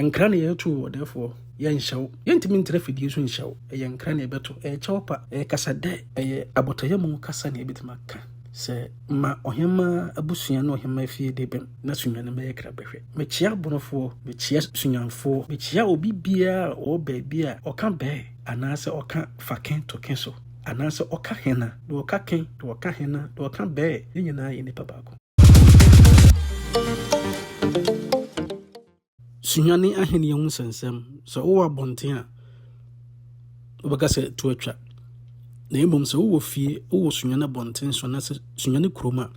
Nkra na yɛreto o, ɔdɛɛfoɔ, yɛnhyɛ wo. Yɛntumi ntra fidie so nhyɛ wo. Ɛyɛ nkra na yɛbɛto. Ɛyɛ kyɛw pa, ɛyɛ kasadɛ, ɛyɛ abotɔyam kasa na yɛbɛtumi aka sɛ ma ɔhemmaa abusua ne ɔhemmaa fie de bem na Sunyani mmɛyɛ krabɛhwɛ. Mekyea Bonofoɔ, mekyea Sunyanfoɔ, mekyea obi biara a ɔwɔ baabi a ɔka bɛɛ anaasɛ ɔka fa ke to ke so anaasɛ ɔka hena, deɛ ɔka ke, deɛ ɔka hena, deɛ ɔka bɛɛ, yɛn nyinaa yɛ nnipa baako. Sunyani ahenni ho nsɛnsɛm. Sɛ wowɔ abɔnten a, wobɛka sɛ to atwa. Na mmom sɛ wowɔ fie, wowɔ Sunyani abɔnten so anaasɛ Sunyani kurom a,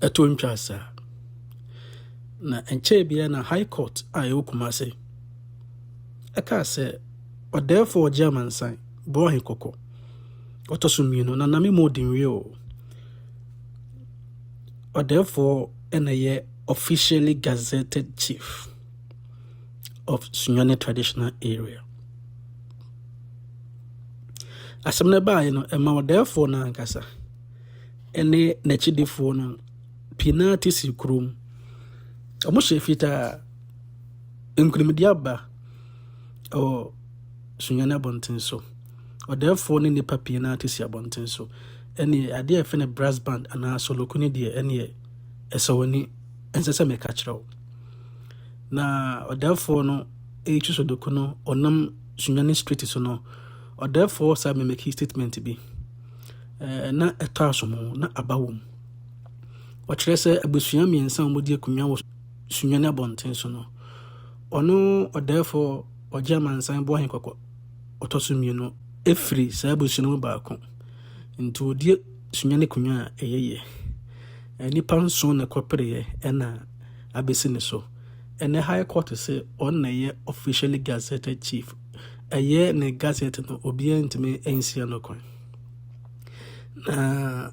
ɛto ntwa saa. Na ɛnkyɛe biara na High Court a ɛwɔ Kumasi ɛkaa sɛ ɔdɛɛfoɔ ɔgye amansan, Boahe Kɔkɔ, ɔtɔ so mmienu, na Name Modinwie o. Ɔdɛɛfoɔ na ɛyɛ officially gazetted chief of Sunyani traditional area. Asɛm no baeɛ no, ɛma ɔdɛɛfoɔ no ankasa ne n'akyidifoɔ no pii naa te si kurom. Wɔhyɛ fitaa. Nkunimdie aba wɔ Sunyani abɔnten so. Ɔdɛɛfoɔ ne nnipa pii naa te si abɔnten so. Ɛne adeɛ a yɛfrɛ no brass band anaa soloku no deɛ ɛneɛ ɛsɛ w'ani ɛnsɛ sɛ meka kyerɛ wo. Na ɔdɛɛfoɔ no ɛretwi soloku no ɔnam Sunyani street so no ɔdɛɛfoɔ saa memeki statement bi na ɛtɔ asom na aba wɔ mu. Ɔkyerɛ sɛ abusua mmiɛnsa a wɔdi akonnwa wɔ Sunyani abɔnten so no ɔno ɔdɛɛfoɔ ɔgye amansan Boahe Kɔkɔ ɔtɔ so mmienu ɛfiri saa abusua no mu baako. Nti ɔdi Sunyani akonnwa a ɛyɛ yie. Nnipa nson na ɛkɔpereɛ ɛna abɛsi ne so. Ɛnɛ High Court sɛ ɔno na ɛyɛ officially gazetted chief. Ɛyɛ ne gazette no obiara ntumi nsia no kwan. Na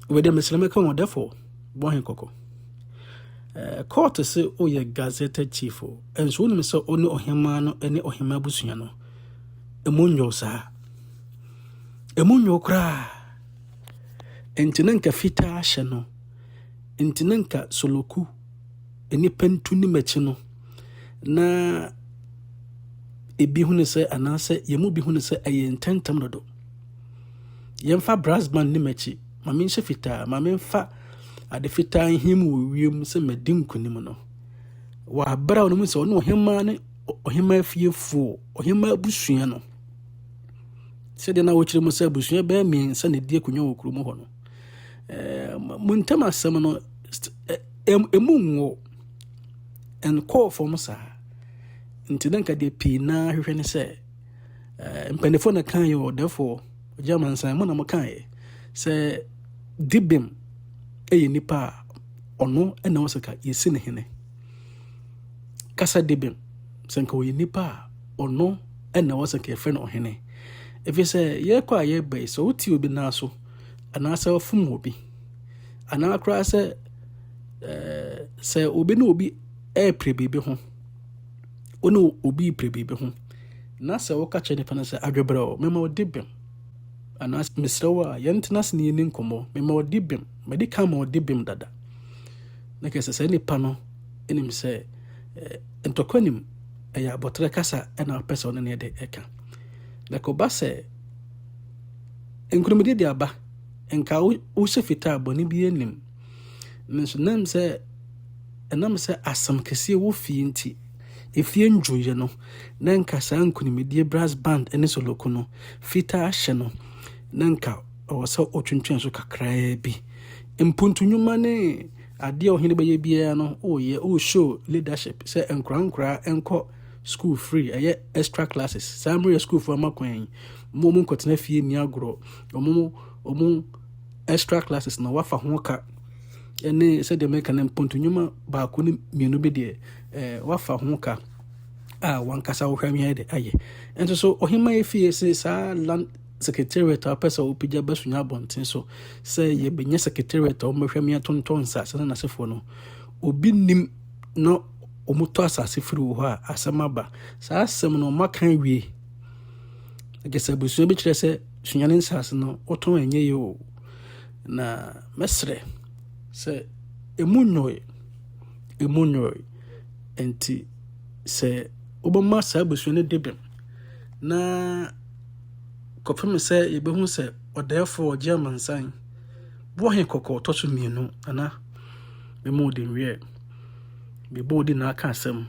wɔde mesrɛ mɛka wɔn ɔdɛfoɔ Boahe Kɔkɔ. Court sɛ woyɛ gazetted chief o, nso wonim sɛ wo ne ɔhemmaa no ne ɔhemmaa abusua no ɛmu nyɛ saa. Ɛmu nyɛ koraa. Nti na nka fitaa hyɛ no. Nti na nka soloku nnipa ntu ne m'akyi no na ebi hu ne sɛ anaasɛ yɛn mu bi hu ne sɛ ɛyɛ ntɛntɛm dodo. Yɛmfa brass band ne m'akyi ma menhyɛ fitaa ma memfa ade fitaa nhim wɔ wiem sɛ madi nkonim no. Wɔ abere a ɔno mu sɛ ɔne ɔhemmaa ne ɔhemmaa fiefoɔ ɔhemmaa abusua no sɛdeɛ na wɔkyerɛ mu sɛ abusua bɛyɛ mmiɛnsa na ɛdi akonnwa wɔ kurom hɔ no mo ntam asɛm no ɛmu nwo nkɔɔ fam saa nti na nka deɛ pii naa hwehwɛ ne sɛ mpanimfoɔ na kan yɛ ɔdɛfoɔ ɔgye amansan mo na mo kan yɛ sɛ dibem ɛyɛ nipa a ɔno ɛna wɔ sɛ ka yɛsi ne hene kasa dibem sɛ nka ɔyɛ nipa a ɔno ɛna wɔ sɛ nka yɛfrɛ no ɔhene ɛfiri sɛ yɛkɔ a yɛba yi sɛ wote obi nan so anaasɛ wafom obi anaa koraa sɛ sɛ obi ne obi ɛɛpere biribi ho wo ne obi pere biribi ho na sɛ woka kyerɛ nipa no sɛ adwebrɛ o mema ɔdi bem anaa mesrɛ wo a yɛntena ase ne yɛni nkɔmmɔ mema ɔdi bem madi ka ma ɔdi bem dada na kɛ sɛ saa nipa no nim sɛ ntɔkwa nim ɛyɛ abɔterɛ kasa ɛna wopɛ sɛ ɔne ne de ɛka na kɔba sɛ nkonimdie de aba nka wohyɛ fitaa bɔne bi anim nso nam sɛ ɛnam sɛ asɛm kɛseɛ wɔ fie nti efie ndwoeɛ no na nka saa nkonimdie brass band ne soloko no fitaa hyɛ no na nka ɛwɔ sɛ ɔtwentwɛn so kakraa bi mpuntu nnwuma ne adeɛ a ɔhene bɛyɛ biara no ɔyɛ ɔreshow leadership sɛ nkora nkora nkɔ school free ɛyɛ extra classes saa mmerɛ schoolfoɔ ama kwan yi mo mo nkɔtena fie ni agorɔ ɔmo extra classes na wafa ho ka ɛne sɛdeɛ mɛka no mpuntu nnwuma baako ne mmienu bi deɛ wafa ho ka a wankasa wohwɛ mi de ayɛ nso so ɔhema efie sɛ saa land secretariat a wopɛ sɛ wopagya ba Sunya abɔnten so sɛ yɛbɛnya secretariat a wɔbɛhwɛ me atontɔn nsase no n'asefoɔ no obi nim na wɔtɔ asase firi wɔ hɔ a asɛm aba saa asɛm no ɔmo wie ɛkɛ sɛ abusua bi kyerɛ sɛ Sunyani nsase no wotɔn ɛnyɛ yie o na mɛsrɛ sɛ emu nnwoe emu nnwoe. Nti sɛ wobɛma saa abusua no di bem na kɔpem sɛ yɛbɛhu sɛ ɔdɛɛfoɔ ɔgye amansan boahe kɔkɔɔ ɔtɔ so mmienu ana mema wo din wiɛ mebɔ wo din na aka asɛm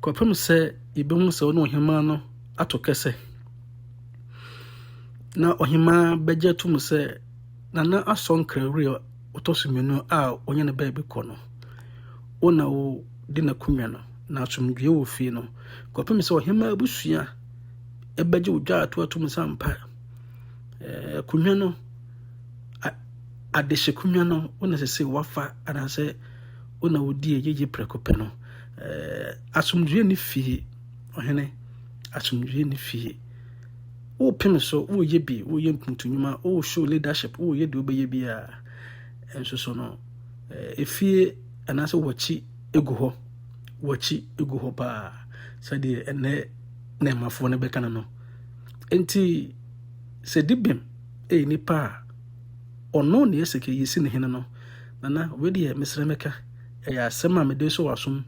kɔpem sɛ yɛbɛhu sɛ wo ne ɔhemaa no ato kɛsɛ na ɔhemaa bɛgye atom sɛ Nana asɔ nkrawuri a ɔtɔ so mmienu a ɔnya ne baabi kɔ no, wo na wodi n'akonnwa no, na asomdwoeɛ wɔ fie no, kɔpem sɛ ɔhemaa abusua ɛbɛgye wo dwa ato atom sɛ ampa akonnwa no, adehye akonnwa no, wo na sɛ sɛ wafa anaasɛ wo na wodi ɛyɛyɛ prɛko pɛ no. Asomdwoeɛ ne fie, ɔhene, asomdwoeɛ ne fie. Wopem so, woyɛ bi, woyɛ mpuntunwuma, wo show leadership, woyɛ deɛ wobɛyɛ biara nso so no, efie anaasɛ wɔkyi egu hɔ, wɔkyi egu hɔ paa sɛdeɛ ɛnɛ na ɛmafoɔ no bɛka no. Nti sɛ dibem ɛyɛ nipa a ɔno na ɛsɛ kɛ yɛsi ne hene no, Nana, wei deɛ mesrɛ mɛka, ɛyɛ asɛm a mede so w'asom.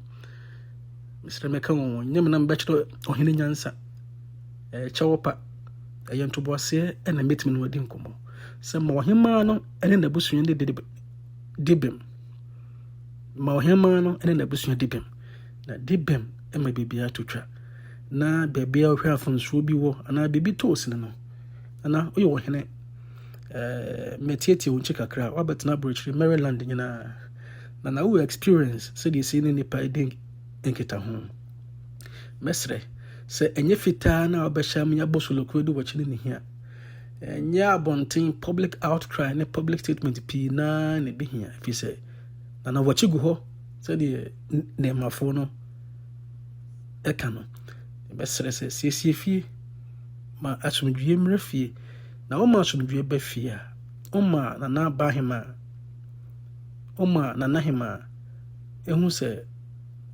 Mesrɛ mɛka wɔn nyɛ me na mebɛkyerɛ ɔhene nyansa. Ɛyɛ kyɛw pa, ɛyɛ ntoboaseɛ ɛna mɛtumi no wadi nkɔmmɔ sɛ ma ɔhemaa no ɛne n'abusua de di bem, ma ɔhemaa no ɛne n'abusua di bem, na di bem ɛma biribiara to twa na baabi a wohwɛ afonsuo bi wɔ anaa biribi tɔ osini no. Nana, woyɛ ɔhene, mɛtietie wo nkyi kakra, woabɛtena aburokyire Maryland nyinaa na wowɔ experience sɛdeɛ ɛsi ne nipa di nkita ho. Mɛsrɛ sɛ ɛnyɛ fitaa na wobɛhyɛ ama yɛabɔ solokuo de wɔkyi no ne hia, ɛnyɛ abɔnten public outcry ne public statement pii naa na ɛbɛhia, ɛfiri sɛ Nana, wɔkyi gu hɔ sɛdeɛ nneɛmafoɔ no ɛka no. Bɛsrɛ sɛ siesie fie ma asomdwie mmerɛ fie, na woma asomdwie ba fie a, woma Nana Bahema, woma Nana Hema ɛhu sɛ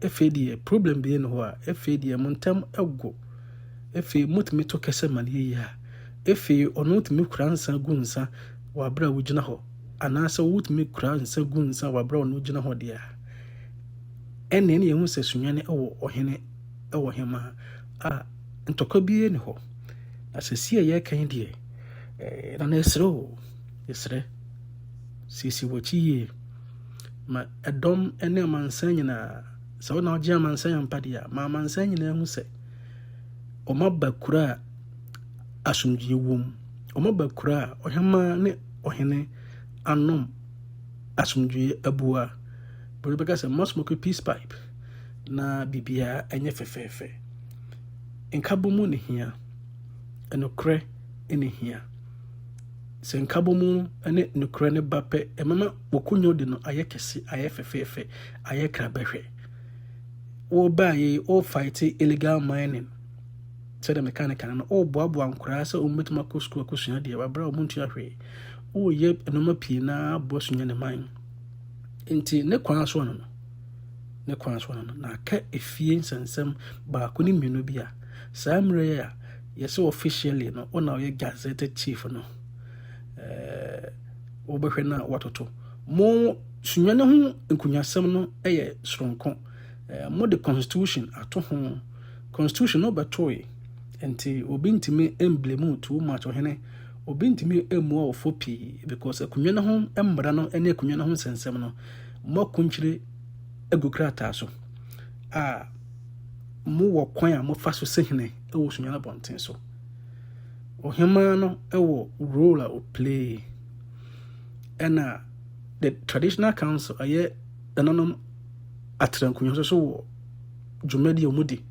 afei deɛ problem bi ne hɔ a, afei deɛ mo ntam ɛgo, afei motumi to kɛsɛ ma no yie a, afei ɔno tumi kura nsa gu nsa wɔ abere a wogyina hɔ, anaasɛ wotumi kura nsa gu nsa wɔ abere a ɔno gyina hɔ deɛ a, ɛnna ɛne yɛhu sɛ Sunyani ɛwɔ ɔhene, ɛwɔ hema a ntɔkwa biara ni hɔ. Na sɛsi a yɛreka yi deɛ, Nana, yɛsrɛ o, yɛsrɛ siesie w'akyi yie ma ɛdɔm ne amansan nyinaa sɛ wo na wogye amansan ampa deɛ a, ma amansan nyinaa hu sɛ ɔma ba kuro a asomdwie wom, ɔma ba kuro a ɔhemaa ne ɔhene anom asomdwie abua bere bɛka sɛ ma smoke peace pipe na biribiara ɛnyɛ fɛfɛɛfɛ. Nkabom ne hia, ɛnokorɛ ne hia. Sɛ nkabom ne nokorɛ ne ba pɛ, ɛmama wɔkɔnya de no ayɛ kɛse, ayɛ fɛfɛɛfɛ, ayɛ krabɛhwɛ. Wɔbaa yi, wɔfight illegal mining sɛdeɛ meka ne kan no, ɔreboaboa nkoraa sɛ wɔn bɛtumi akɔ sukuu akɔsua deɛ wabrɛ a wɔn ntua hwee. Wɔreyɛ nneɛma pii na aboa Sunya ne man. Nti ne kwan so no, ne kwan so no, na aka efie nsɛnsɛm baako ne mmienu bi a saa mmerɛ yi a yɛsɛ officially no, wɔn a ɔyɛ gazetted chief no, wɔbɛhwɛ no a wɔatoto mo Sunya ne ho nkonnwasɛm no yɛ soronko. Mode constitution ato ho, constitution no bɛtoe, nti obi ntumi mblame too much ɔhene, obi ntumi mmua wɔfo pii because akonnwa no ho mmara no ne akonnwa no ho nsɛnsɛm no, mo akonkyire agu krataa so a mowɔ kwan a mofa so sɛ hene wɔ Sunya no abɔnten so. Ɔhemaa no wɔ role a ɔplay, ɛna the traditional council, ɛyɛ nananom atena nso so wɔ dwumadi a wɔdi.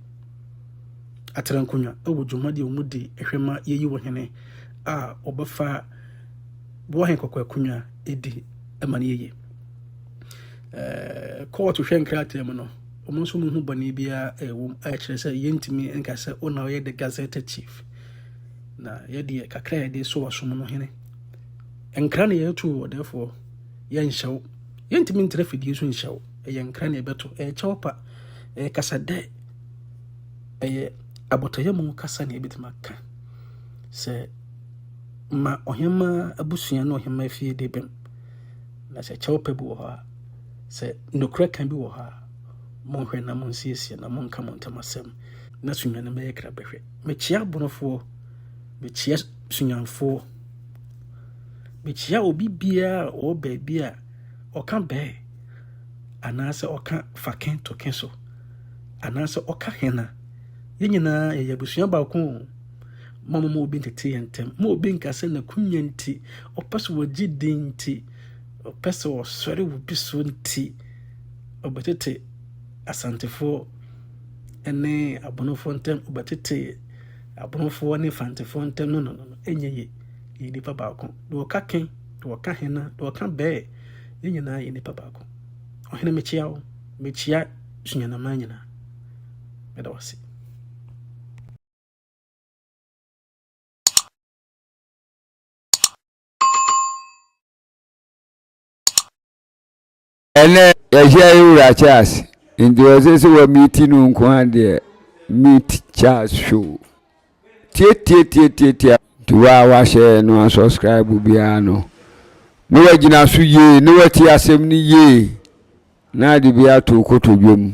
Atena nkonnwa wɔ dwumadi a wɔdi hwɛ ma yɛyi wɔ hene a ɔbɛfa wɔhen kɔkɔ akonnwa di ma no yɛyie. Court hwɛ nkrataa mu no, wɔn nso mu ho bɔne biara ɛwɔ mu a ɛkyerɛ sɛ yɛntumi nka sɛ ɔna ɔyɛ the gazetted chief. Na yɛdeɛ kakra a yɛde so wasom no, hene, nkra na yɛto wɔ dɛfoɔ, yɛnhyɛ wo, yɛntumi ntrɛ fidie so nhyɛ wo. Ɛyɛ nkra na yɛbɛto, ɛyɛ kyɛw pa, ɛyɛ kasa dɛ, ɛyɛ abɔtɔyɛ kasa na yɛbɛtumi aka sɛ ma ɔhema abusua ne ɔhema fie de bɛm. Na sɛ kyɛw pa bi wɔ hɔ a, sɛ nokorɛ ka bi wɔ hɔ a, Monhwɛ na monsiesie na monka mo ntam asɛm na Sunyani no bɛyɛ krabɛhwɛ. Mekyea Abonofoɔ, mekyea Sunyanfoɔ, mekyea obi biara a ɔwɔ baabi a ɔka bɛɛ anaasɛ ɔka fake to ke so anaasɛ ɔka hena. Yɛn nyinaa yɛyɛ abusua baako o. Mo a moma obi ntete yɛn ntam. Mo obi nka sɛ n'akunya nti, ɔpɛ sɛ wɔgye din nti, ɔpɛ sɛ ɔsɔre wɔ bi so nti, ɔbɛtete Asantefoɔ ne Abonofoɔ ntam, ɔbɛtete Abonofoɔ ne Fantefoɔ ntam. No, no, no, no. Ɛnyɛ ye. Yɛyɛ nipa baako. Deɛ ɔka ke, deɛ ɔka hena, deɛ ɔka bɛɛ, yɛn nyinaa yɛ nipa baako. Ɔhene mekyia wo. Mekyia Sunyanaman nyinaa. Meda wo ase. Ɛnɛ yɛhyia yɛ wura Charles nti ɔsɛ sɛ wa meet no nko ara deɛ meet Charles show tietietietietie nti wa wahyɛ no asubscribe biara no na wagyina so yie na wati asɛm no yie na ade bi ato kotodwe mu.